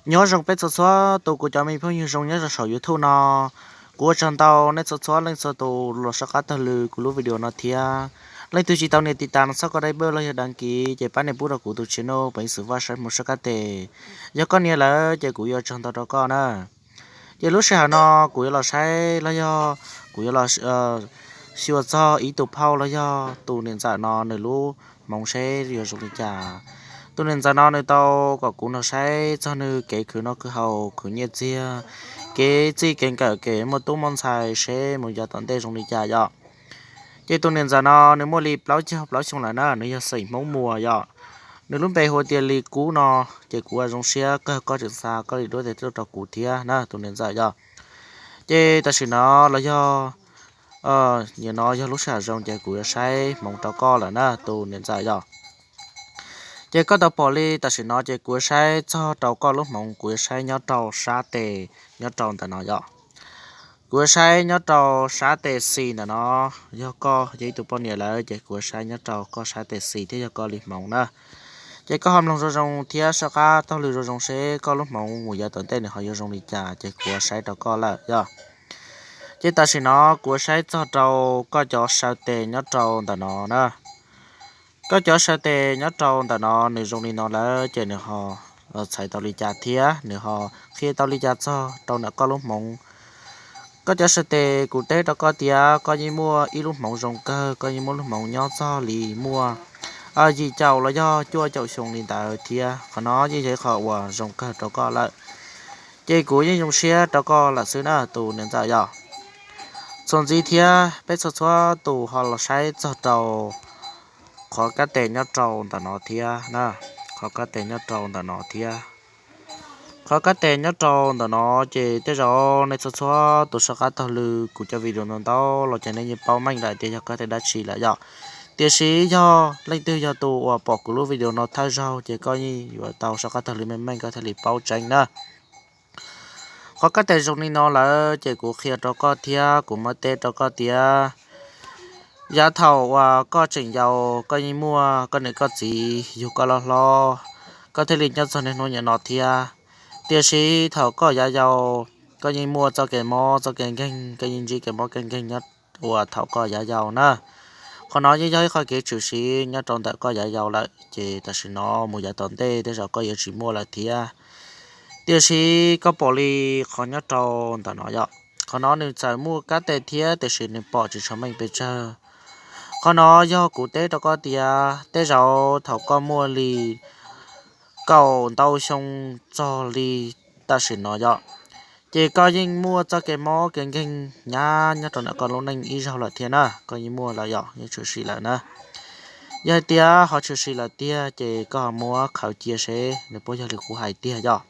Nyob zoo peb txhua txhua tus kuv cov me phooj ywg zoo nyob rau saum YouTube no. Kuv ua tsaug ntau nej txhua txhua leej txhua tus los soj qab taug lw kuv lub video no thiab. Leej twg tsis tau nias tiv tas no txhob koj dai bej los yog đăng ký ces pab nias pub rau kuv tus channel Peev Xwm Vaj saib hmoov soj qab tes. Yog koj nias lawm ces kuv yuav tsaug ntau rau koj na. Ces lub sij hawm no kuv yuav los saib los yog kuv yuav los xyuas txog ib tug phauj los yog tus niam ntxawm no nws lub hmoov seb yuav zoo li cas. Tus niam ntxawm no nws tau kom kuv nrog saib txog nws kev khwv noj khwv haus, khwv nyiaj txiag, kev txij kev nkawm, kev muaj tub muaj ntxhais seb mus yav tom ntej zoo li cas yom. Ces tus niam ntxawm no nws muaj li plaub caug plaub xyoo lawm na, nws yog xeem Hmoob Muas yom. Nws lub npe hu tias Lis Kub no, ces kuv ua zoo siab kawg koj tseem xa koj li duab tes tuaj rau kuv thiab na tus niam ntxawm yom. Ces tam sim no los yog, nim no yog lub sij hawm zoo ces kuv yuav saib hmoov rau koj lawm na tus niam ntxawm yom. Ces koj tau pom li tam sim no ces kuv yuav saib txog rau koj lub hmoov, kuv yuav saib nyob rau sab tes, nyob rau ntawm no yom. Kuv yuav saib nyob rau sab tes xis ntawm no, yog koj yog ib tug poj niam lawm ces kuv yuav saib nyob rau koj sab tes xis thiab yog koj li hmoov na. Ces koj ho mloog zoo zoo thiab soj qab taug lw zoo zoo seb koj lub hmoov mus yav tom ntej nws ho yuav zoo li cas ces kuv yuav saib rau koj lawm yom. Ces tam sim no kuv yuav saib txog rau koj cov saw tes nyob rau ntawm no na. Koj cov saw tes nyob rau ntawm no nws zoo li no lawm ces nws ho txhais tau li cas thiab nws ho qhia tau li cas txog rau ntawm koj lub hmoov. Koj cov saw tes kuv teb rau koj tias koj yeej muaj ib lub hmoov zoo kawg, koj yeej muaj lub hmoov nyob txog li muaj yim caum los yog cuaj caum xyoo li ntawd thiab. Qhov no yeej yog ib qho uas zoo kawg rau koj lawm. Ces kuv yeej zoo siab rau koj lawm xwb na tus niam ntxawm yom. Txuas ntxiv thiab peb txhua txhua tus ho los saib txog rau qhov kab tes nyob rau ntawm no thiab na, qhov kab tes nyob rau ntawm no thiab. Qhov kab tes nyob rau ntawm no ces tej zaum nej txhua txhua tus soj qab taug lw kuv cov video ntau ntau los ces nej yeej paub meej lawm tias yog kab tes dab tsi lawm yom. Tiam sis yog leej twg yog tus uas pom kuv lub video no thawj zaug ces koj yeej yuav tau soj qab taug lw meej meej koj thiaj li paub tseeb na. Qhov kab tes zoo li no lawm ces kuv qhia rau koj thiab kuv muab teb rau koj tias yav thaum uas koj tseem yau koj yeej muaj koj niam koj txiv yug koj loj hlob, koj thiaj li nyob txog niaj hnub nim no thiab. Tiam sis thaum koj yav yau koj yeej muaj txoj kev mob txoj kev nkeeg, koj yeej ntsib kev mob kev nkeeg nyob uas thaum koj yav yau na. Qhov no yeej yog ib qho kev tshwm sim nyob rau ntawm koj yav yau lawm ces tam sim no mus yav tom ntej tej zaum koj yuav tsis muaj lawm thiab. Tiam sis koj pom li qhov nyob rau ntawm no yom, qhov no nws txawm muaj kab tes thiab tiam sis nws pom tsis tshua meej pes tsawg. Qhov no yog kuv teb rau koj tias tej zaum thaum koj muaj li kaum ntau xyoo txog li tam sim no yom, ces koj yeej muaj txoj kev mob kev nkeeg nyab nyob rau ntawm koj lub neej ib zaug lawm thiab na, koj yeej muaj lawm yom, yeej tshwm sim lawm na. Yog hais tias ho tshwm sim lawm tiag ces koj ho muab qhawv cia seb nws puas yog li kuv hais tiag yom.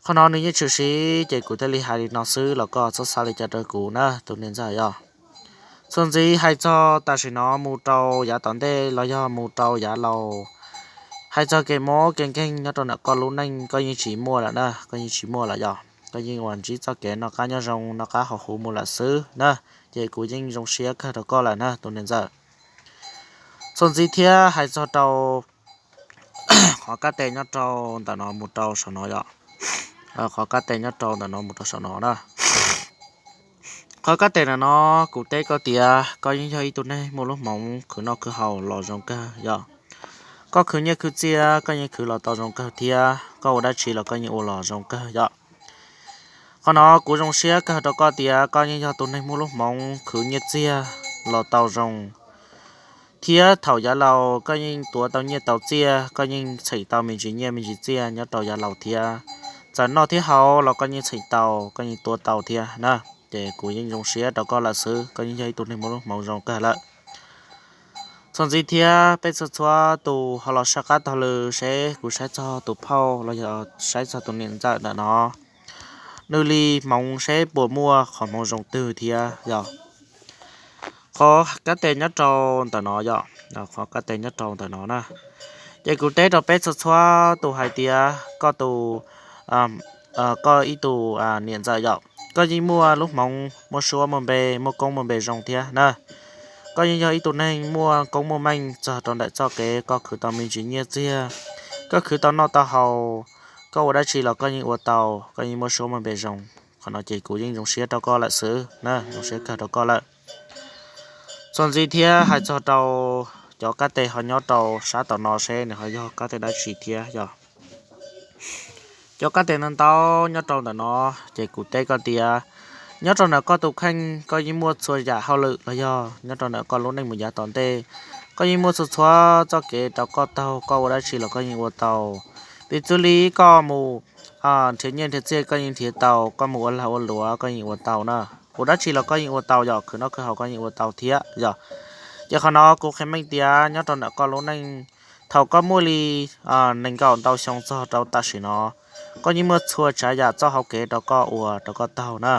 Qhov no nws yeej tshwm sim ces kuv thiaj li hais li no xwb los koj txhob xav li cas rau kuv na tus niam ntxawm yom. Txuas ntxiv hais txog tam sim no mus rau yav tom ntej los yog mus rau yav laus, hais txog kev mob kev nkeeg nyob rau ntawm koj lub neej koj yeej tsis muaj lawm na, koj yeej tsis muaj lawm yom, koj yeej uas ntsib txoj kev noj qab nyob zoo noj qab haus huv mus lawm xwb na. Ces kuv yeej zoo siab kawg rau koj lawm na tus niam ntxawm. Txuas ntxiv thiab hais txog rau qhov kab tes nyob rau ntawm no mus rau saum no yom, qhov kab tes nyob rau ntawm no mus rau saum no na. Qhov kab tes ntawm no kuv teb koj tias koj yeej yog ib tug neeg muaj lub hmoov khwv noj khwv haus los zoo kawg yom. Koj khwv nyiaj khwv txiaj koj yeej khwv los tau zoo kawg thiab koj ua dab tsi los koj yeej ua los zoo kawg yom. Qhov no kuv zoo siab kawg rau koj tias koj yeej yog tus neeg muaj lub hmoov khwv nyiaj txiag los tau zoo, thiab thaum yav laus koj yeej tuav tau nyiaj tau txiaj, koj yeej txheem tau me ntsis nyiaj me ntsis txiaj nyob rau yav laus thiab. Txawm noj thiab haus los koj yeej txheem tau, koj yeej tuav tau thiab na. Ces kuv yeej zoo siab rau koj lawm xwb, koj yeej yog ib tug neeg muaj lub hmoov zoo kawg lawm. Txuas ntxiv thiab peb txhua txhua tus ho los sab qab taug lw seb kuv saib txog tus phauj los yog saib txog tus niam ntxawm ntawm no, nws li hmoov seb puas muaj qhov hmoov zoo twg thiab yom. Qhov kab tes nyob rau ntawm no yom, qhov kab tes nyob rau ntawm no na. Ces kuv teb rau peb txhua txhua tus hais tias koj tus, koj ib tus niam ntxawm yom, koj yeej muaj lub hmoov muaj suab muaj npe, muaj koob muaj npe zoo thiab na. Koj yeej yog ib tug neeg muaj koob muaj meej txog rau ntawm txoj kev koj khwv tau me ntsis nyiaj txiag, koj khwv tau noj tau haus, koj ua dab tsi los koj yeej ua tau, koj yeej muaj suab muaj npe zoo. Qhov no ces kuv yeej zoo siab rau koj lawm xwb na, zoo siab kawg rau koj lawm. Txuas ntxiv thiab hais txog rau cov kab tes ho nyob rau sab tom no seb nws ho yog kab tes dab tsi thiab yog cov kab tes ntau ntau nyob rau ntawm no, ces kuv teb koj tias nyob rau ntawm koj tus kheej koj yeej muaj txhua yam hauj lwm los yog nyob rau ntawm koj lub neej mus yav tom ntej, koj yeej muaj txhua txhua txoj kev rau koj taug, koj ua dab tsi los koj yeej ua tau. Piv txwv li koj mus nrhiav nyiaj nrhiav txiaj koj yeej nrhiav tau, koj mus ua lag ua luam koj yeej ua tau na. Ua dab tsi los koj yeej ua tau yom, khwv noj khwv haus koj yeej ua tau thiab yom. Ces qhov no kuv qhia meej tias nyob rau ntawm koj lub neej, thaum koj muaj li nees nkaum ntau xyoo txog rau tam sim no, koj yeej muaj txhua tsav yam txoj hauv kev rau koj ua rau koj taug na.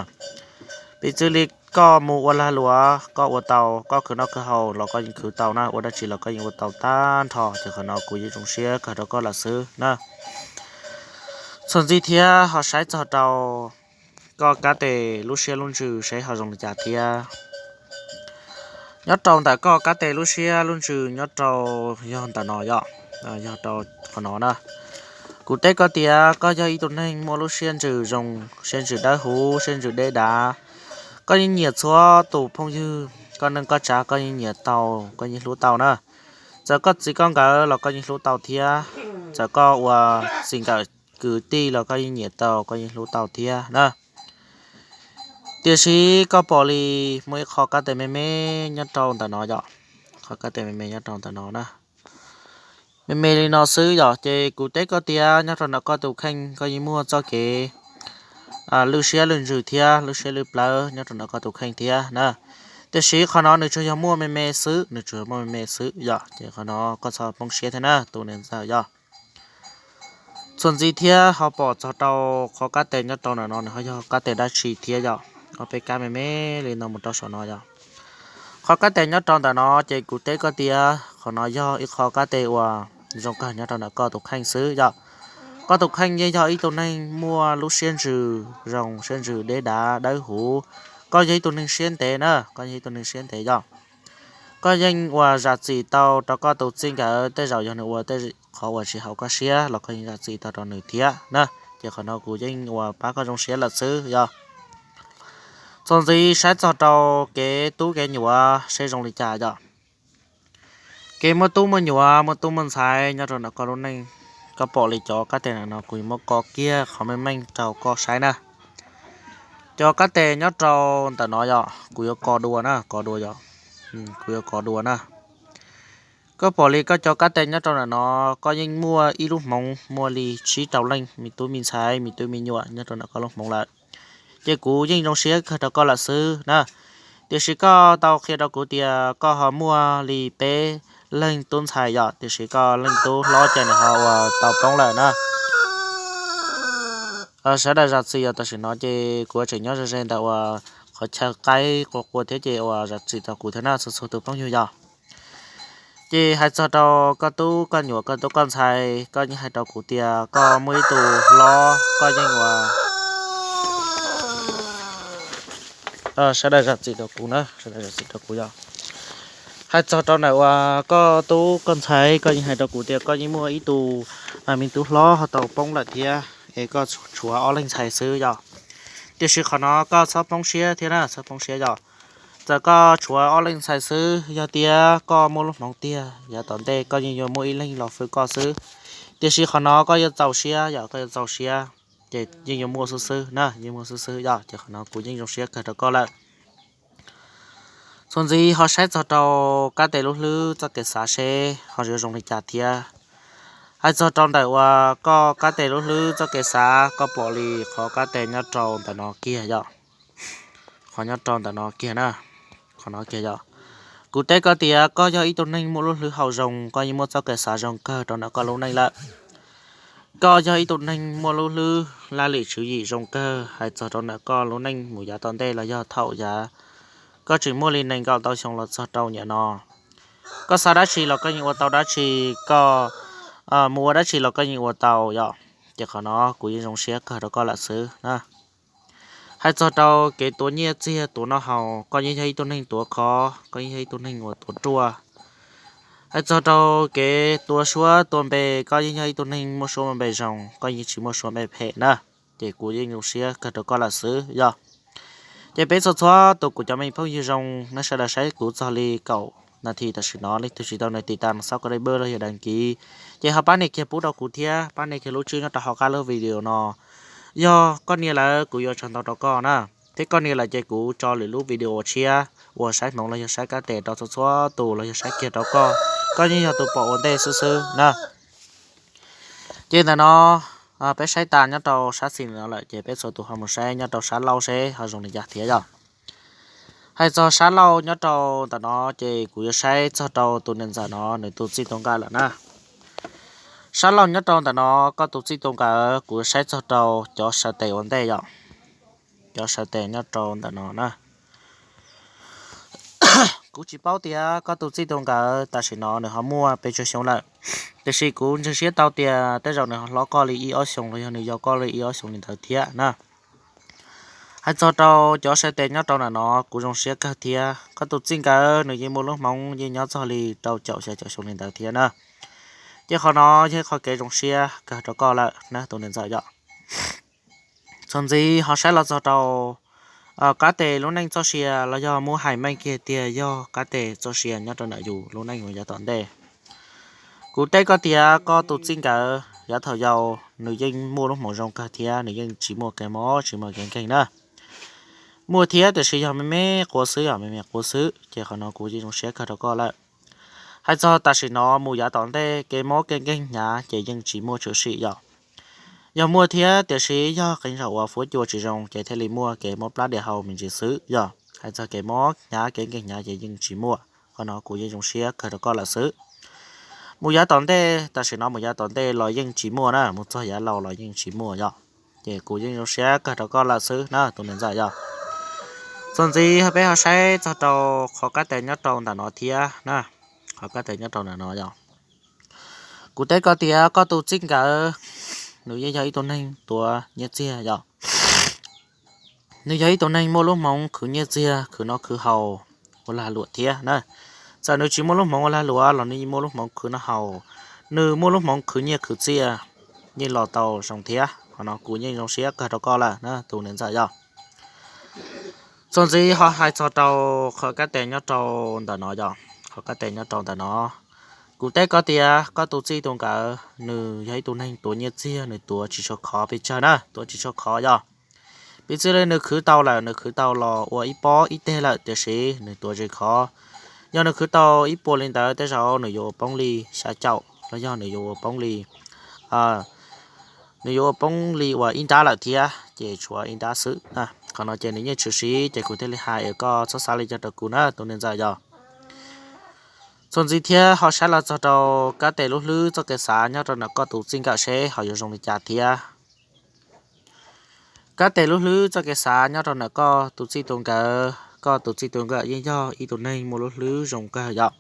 Piv txwv li koj mus ua lag luam koj ua tau, koj khwv noj khwv haus los koj yeej khwv tau na, ua dab tsi los koj yeej ua tau tag nrho, ces qhov no kuv yeej zoo siab kawg rau koj lawm xwb na. Txuas ntxiv thiab ho saib txog rau koj kab tes lub siab lub ntsws seb ho zoo li cas thiab. Nyob rau ntawm koj kab tes lub siab lub ntsws nyob rau yog ntawm no yom, yog rau qhov no na. Kuv teb koj tias koj yog ib tug neeg muaj lub siab ntsws zoo, siab ntsws dawb huv, siab ntsws deb dav. Koj yeej nyiam txhua tus phooj ywg, koj neej koj tsav koj yeej nyiam tau, koj yeej hlub tau na. Txawm koj txiv koj nkawd los koj yeej hlub tau thiab. Txawm koj ua txij nkawm kwv tij los koj yeej nyiam tau, koj yeej hlub tau thiab na. Tiam sis koj pom li muaj ib qho kab tes me me nyob rau ntawm no yom, qhov kab tes me me nyob rau ntawm no na. Me me li no xwb yom, ces kuv teb koj tias nyob rau ntawm koj tus kheej koj yeej muaj txoj kev lwj siab lwj ntsws thiab lwj siab lwj plawv nyob rau ntawm koj tus kheej thiab na. Tiam sis qhov no nws tsuas yog muaj me me xwb, nws tsuas yog muaj me me xwb yom, ces qhov no koj txhob poob siab thiab na tus niam ntxawm yom. Txuas ntxiv thiab ho pom txog rau qhov kab tes nyob rau ntawm no nws ho yog kab tes dab tsi thiab yom, ob peb kab me me li no mus rau saum no yom. Qhov kab tes nyob rau ntawm no ces kuv teb koj tias qhov no yog ib qho kab tes uas zoo kawg nyob rau ntawm koj tus kheej xwb yom. Koj tus kheej yeej yog ib tug neeg muaj lub siab ntsws zoo, siab ntsws deb dav dawb huv. Koj yog ib tug neeg siab ntev na, koj yog ib tug neeg siab ntev yom. Koj yeej uas zam txim tau rau koj tus txij nkawm, tej zaum yog nws ua tej qhov uas tsis haum koj siab los koj yeej zam txim tau rau nws thiab na. Ces qhov no kuv yeej uas pab koj zoo siab lawm xwb yom. Txuas ntxiv saib txog rau kev tub kev nyuam seb zoo li cas yom. Kev muaj tub muaj nyuam, muaj tub muaj ntxhais nyob rau ntawm koj lub neej, koj pom li cov kab tes ntawm no kuv yuav muab ko kiag qhov meej meej rau koj saib na. Cov kab tes nyob rau ntawm no yom, kuv yuav ko dua na, ko dua yom, kuv yuav ko dua na. Koj pom li koj cov kab tes nyob rau ntawm no, koj yeej muaj ib lub hmoov muaj li tsib rau leej me tub me ntxhais me tub me nyuam nyob rau ntawm koj lub hmoov lawm. Ces kuv yeej zoo siab kawg rau koj lawm xwb na. Tiam sis koj tau qhia rau kuv tias koj ho muaj li peb leeg tub ntxhais yom, tiam sis koj leej tub hlob ces nws ho uas tau poob lawm na. Sawv daws zam txim yom, tam sim no ces kuv tseem nyob ze ze ntawm uas qhov chaw qaib qua qua thiab ces uas zam txim rau kuv thiab na txhua txhua tus phooj ywg yom. Ces hais txog rau koj tub koj nyuam koj tub koj ntxhais, koj yeej hais rau kuv tias koj muaj ib tug hlob koj yeej uas sawv daws zam txim rau kuv na, sawv daws zam txim rau kuv yom. Hais txog rau ntawm uas koj tub koj ntxhais, koj yeej hais rau kuv tias koj yeej muaj ib tug me tub hlob ho tau poob lawm thiab es koj tshuav ob leeg ntxhais xwb yom. Tiam sis qhov no koj txhob poob siab thiab na, txhob poob siab yom. Txawm koj tshuav ob leeg ntxhais xwb, yog tias koj muaj lub hmoov tiag yav tom ntej koj yeej yuav muaj ib leeg los fwm koj xwb. Tiam sis qhov no koj yuav txaus siab yom, koj yuav txaus siab, ces yeej yuav muaj xwb xwb na, yeej muaj xwb xwb yom, ces qhov no kuv yeej zoo siab kawg rau koj lawm. Txuas ntxiv ho saib txog rau kab tes lub hlwb txoj kev xav seb ho yuav zoo li cas thiab. Hais txog rau ntawm uas koj kab tes lub hlwb txoj kev xav, koj pom li qhov kab tes nyob rau ntawm no kiag yom, qhov nyob rau ntawm no kiag na, qhov no kiag yom. Kuv teb koj tias koj yog ib tug neeg muaj lub hlwb haum zoo, koj yeej muaj txoj kev xav zoo kawg rau ntawm koj lub neej lawm. Koj yog ib tug neeg muaj lub hlwb laj lim tswv yim zoo kawg hais txog rau ntawm koj lub neej mus yav tom ntej los yog thaum yav koj tseem muaj li nees nkaum ntau xyoo los txog rau nim no. Koj xav dab tsi los koj yeej ua tau dab tsi, koj mus ua dab tsi los koj yeej ua tau yom. Ces qhov no kuv yeej zoo siab kawg rau koj lawm xwb na. Hais txog rau kev tuav nyiaj txiag tuav noj haus, koj yeej yog ib tug neeg tuav khov, koj yeej yog ib tug neeg uas tuav ruaj. Hais txog rau kev tua suab tua npe, koj yeej yog ib tug neeg muaj suab muaj npe zoo, koj yeej tsis muaj suab npe phem na, ces kuv yeej zoo siab kawg rau koj lawm xwb yog. Ces peb txhua txhua tus kuv cov me phooj ywg zoo, nej sawv daws saib kuv txog li kaum nas this tam sim no leej twg tsis tau nias tiv tas xob ko dai bwj los yog dag kiv, ces ho pab nias kiag pub rau kuv thiab pab nias kiag lub tswb nyob rau hauv qab lub video no. Yog koj nias lawm kuv yuav tso ntau rau koj na, thiab koj nias lawm ces kuv tso lwm lub video tshiab uas saib hmoov los yog saib kab tes rau txhua txhua tus los yog saib kiag rau koj, koj yeej yog tus pom ua ntej xwb xwb na. Ces ntawm no peb saib tas nyob rau sab xis no lawm ces peb txhua tus ho mus saib nyob rau sab laug seb ho zoo li cas thiab yog. Hais txog sab laug nyob rau ntawm no ces kuv yuav saib txog rau tus niam ntxawm no nws tus txij tus nkawm lawm na. Sab laug nyob rau ntawm no, koj tus txij tus nkawm kuv yuav saib txog rau cov sawv tes ua ntej yom. Cov sawv tes nyob rau ntawm no na. Kuv tsis paub tias koj tus txij tus nkawm tam sim no nws ho muaj pes tsawg xyoo lawm, tiam sis kuv ntseeg siab tau tias tej zaum nws ho hlob koj li ib ob xyoos los yog nws yau koj li ib ob xyoos li ntawd thiab na. Hais txog rau cov sawv tes nyob rau ntawm no kuv zoo siab kawg thiab, koj tus txij nkawm nws yeej muaj lub hmoov yeej nyob txog li rau caum xya caum xyoo li ntawd thiab na. Ces qhov no yog ib qhov kev zoo siab kawg rau koj lawm na tus niam ntxawm yom. Txuas ntxiv ho saib los txog rau qab tes lub neej txoj sia los yog muab hais meej kiag tiag yog qab tes txoj sia nyob rau ntawm yus lub neej mus yav tom ntej. Kuv teb koj tias koj tus txij nkawm yav thaum yau nws yeej muaj lub hmoov zoo kawg thiab nws yeej tsis muaj kev mob tsis muaj kev nkeeg na. Muaj thiab tiam sis yog me me quav xwb, yog me me quav xwb, ces qhov no kuv yeej zoo siab kawg rau koj lawm. Hais txog tam sim no mus yav tom ntej kev mob kev nkeeg hnyav ces yeej tsis muaj tshwm sim yom. Yog muaj thiab tiam sis yog qee zaum uas fuab cua tsis zoo ces thiaj li muaj kev mob plab diav hau me ntsis xwb yog. Hais txog kev mob hnyav kev nkeeg hnyav ces yeej tsis muaj, qhov no kuv yeej zoo siab kawg rau koj lawm xwb. Mus yav tom ntej, tam sim no mus yav tom ntej los yeej tsis muaj na, mus txog yav laus los yeej tsis muaj yom. Ces kuv yeej zoo siab kawg rau koj lawm xwb na tus niam ntxawm yom. Txuas ntxiv peb ho saib txog rau qhov qab tes nyob rau ntawm no thiab na. Qhov qab tes nyob rau ntawm no yog, kuv teb koj tias koj tus txij nkawm nws yeej yog ib tug neeg tuav nyiaj txiag yom. Nws yog ib tug neeg muaj lub hmoov khwv nyiaj txiag khwv noj khwv haus ua lag luam thiab na. Txawm nws tsis muaj lub hmoov ua lag luam los nws yeej muaj lub hmoov khwv noj haus, nws muaj lub hmoov khwv nyiaj khwv txiaj yeej los tau zoo thiab. Qhov no kuv yeej zoo siab kawg rau koj lawm na tus niam ntxawm yom. Txuas ntxiv ho hais txog rau qhov qab tes nyob rau ntawm no yom. Qhov qab tes nyob rau ntawm no, kuv teb koj tias koj tus txij tus nkawm nws yog ib tug neeg tuav nyiaj txiag nws tuav tsis tshua khov pes tsawg na, tuav tsis tshua khov yog. Piv txwv li nws khwv tau lawm nws khwv tau los ua ib pob ib teg lawm tiam sis nws tuav tsis khov. Yog nws khwv tau ib puas li ntawd tej zaum nws yuav ua poob li xya caum los yog nws yuav ua poob li nws yuav ua poob li uas ib nrab lawm thiab ces tshuav ib nrab xwb. Qhov no ces nws yeej tshwm sim ces kuv thiaj li hais koj txhob xav li cas rau kuv na tus niam ntxawm yog. Txuas ntxiv thiab ho saib los txog rau kab tes lub hlwb txoj kev xav nyob rau ntawm koj tus txij nkawm seb ho yuav zoo li cas thiab. Kab tes lub hlwb txoj kev xav nyob rau ntawm koj tus txij tus nkawm, koj tus txij tus nkawm yeej yog ib tug neeg muaj lub hlwb zoo kawg yom.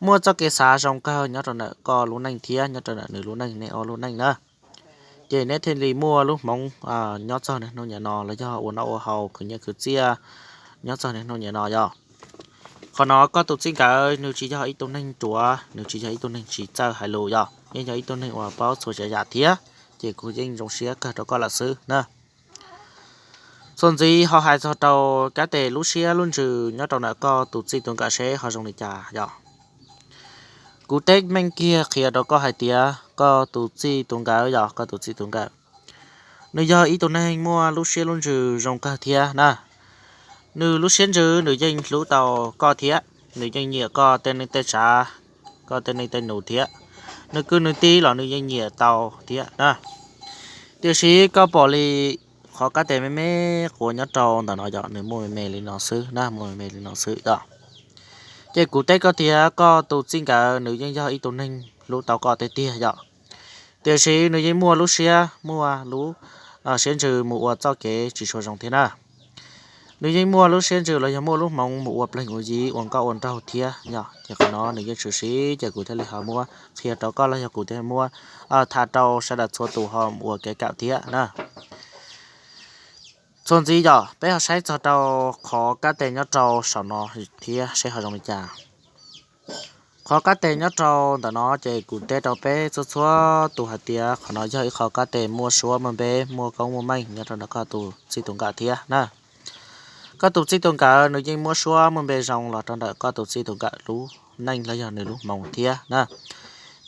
Muaj txoj kev xav zoo kawg nyob rau ntawm koj lub neej thiab nyob rau ntawm nws lub neej, neb ob lub neej na. Ces neb thiaj li muaj lub hmoov nyob txog niaj hnub niam no los yog ua noj ua haus khwv nyiaj khwv txiaj nyob txog niaj hnub niam no yog. Qhov no koj tus txij nkawm nws tsis yog ib tug neeg ruam, nws tsis yog ib tug neeg tsis txawj hais lus yog, yeej yog ib tug neeg uas paub txhua tsav yam thiab, ces kuv yeej zoo siab kawg rau koj lawm xwb na. Txuas ntxiv ho hais txog rau kab tes lub siab lub ntsws nyob rau ntawm koj tus txij tus nkawm seb ho zoo li cas yog. Kuv teb meej kiag qhia rau koj hais tias koj tus txij tus nkawm yog koj tus txij tus nkawm, nws yog ib tug neeg muaj lub siab lub ntsws zoo kawg thiab na. Nws lub siab ntsws nws yeej hlub tau koj thiab, nws yeej nyiam koj tej neej tej tsav, koj tej neej tej nus thiab. Nws kwv nws tij los nws yeej nyiam tau thiab na. Tiam sis koj pom li qhov kab tes me me quav nyob rau ntawm no yog nws muaj me me li no xwb na, muaj me me li no xwb yog. Ces kuv teb koj tias koj tus txij nkawm nws yeej yog ib tug neeg hlub tau koj tiag tiag yog, tiam sis nws yeej muaj lub siab, muaj lub siab ntsws mus ua txoj kev tsis tshua zoo thiab na. Nws yeej muaj lub siab ntsws los yog muaj lub hmoov mus ua pleeg ua yi ua nkauj ua nraug thiab yog. Ces qhov no nws yeej tshwm sim ces kuv thiaj li ho muab qhia rau koj los yog kuv thiaj muab tham rau sawv daws txhua tus ho ua kev kawm thiab na. Txuas ntxiv yog peb ho saib txog rau qhov kab tes nyob rau saum no thiab seb ho zoo li cas. Qhov kab tes nyob rau ntawm no ces kuv teb rau peb txhua txhua tus hais tias qhov no yog ib qho kab tes muaj suab muaj npe, muaj koob muaj meej nyob rau ntawm koj tus txij tus nkawm thiab na. Koj tus txij tus nkawm nws yeej muaj suab muaj npe zoo los rau ntawm koj tus txij tus nkawm lub neej los yog nws lub hmoov thiab na.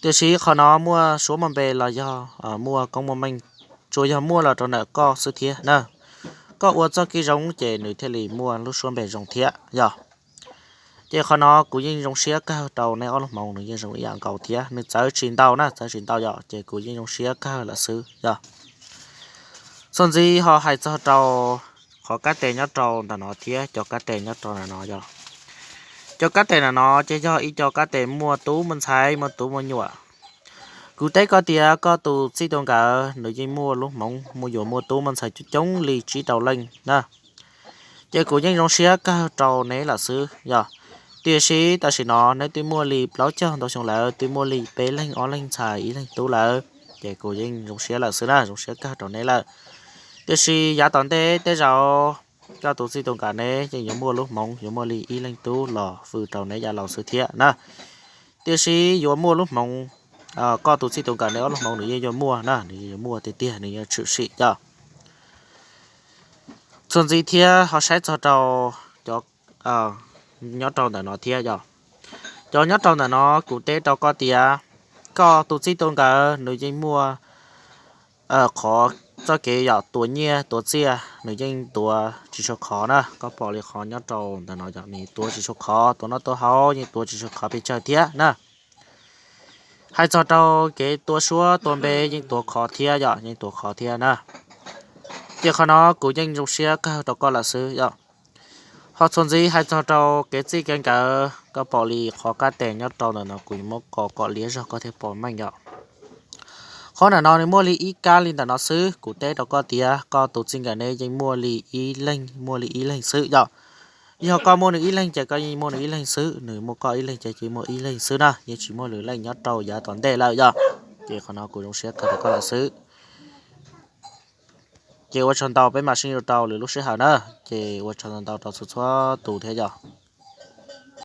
Tiam sis qhov no muaj suab muaj npe los yog muaj koob muaj meej tsuas yog muaj los rau ntawm koj xwb thiab na. Koj ua txoj kev zoo ces nws thiaj li muaj lub suab npe zoo thiab yog. Ces qhov no kuv yeej zoo siab kawg rau neb ob lub hmoov, nws yeej zoo ib yam nkaus thiab, nws txawv tsis ntau na, txawv tsis ntau yom, ces kuv yeej zoo siab kawg lawm xwb yog. Txuas ntxiv ho hais txog rau qhov kab tes nyob rau ntawm no thiab cov kab tes nyob rau ntawm no yog, cov kab tes ntawm no ces yog ib co kab tes muaj tub muaj ntxhais, muaj tub muaj nyuam. Kuv teb koj tias koj tus txij tus nkawm nws yeej muaj lub hmoov muaj yuav muaj tub muaj ntxhais coob coob li tsib rau leej na. Ces kuv yeej zoo siab kawg rau neb lawm xwb yog. Tiam sis tam sim no neb twb muaj li plaub caug ntau xyoo lawm, twb muaj li peb leeg ob leeg ntxhais ib leeg tub lawm, ces kuv yeej zoo siab lawm xwb na, zoo siab kawg rau neb lawm. Tiam sis yav tom ntej tej zaum koj tus txij tus nkawm neb yeej yuav muaj lub hmoov yuav muaj li ib leeg tub los fwm rau neb yav laus xwb thiab na. Tiam sis yuav muaj lub hmoov, koj tus txij tus nkawm neb ob lub hmoov nws yeej yuav muaj na, nws yeej yuav muaj tiag tiag, nws yeej tshwm sim yog. Txuas ntxiv thiab ho saib txog rau cov nyob rau ntawm no thiab yog. Cov nyob rau ntawm no kuv teb rau koj tias koj tus txij tus nkawm nws yeej muaj qhov txoj kev yog tuav nyiaj tuav txiaj nws yeej tuav tsis tshua khov na. Koj pom li qhov nyob rau ntawm no yog nws tuav tsis tshua khov, tuav noj tuav haus yeej tuav tsis tshua khov pes tsawg thiab na. Hais txog rau kev tuav suab tuav npe yeej tuav khov thiab yog, yeej tuav khov thiab na. Ces qhov no kuv yeej zoo siab kawg rau koj lawm xwb yog. Ho txuas ntxiv hais txog rau kev txij kev nkawm, koj pom li qhov kab tes nyob rau ntawm no kuv yuav muab kom kom liab zog koj thiaj pom meej yog. Qhov ntawm no nws muaj li ib kab li ntawm no xwb, kuv teb rau koj tias koj tus txij nkawm neb yeej muaj li ib leeg, muaj li ib leeg xwb yog. Yog koj muaj nws ib leeg ces koj yeej muaj nws ib leeg xwb, nws muaj koj ib leeg ces yeej muaj ib leeg xwb na, yeej tsis muaj lwm leej nyob rau yav tom ntej lawm yog. Ces qhov no kuv zoo siab kawg rau koj lawm xwb. Ces ua tsaug ntau, peb mam sib ntsib rau lwm lub sij hawm na. Ces ua tsaug ntau rau txhua txhua tus thiab yog.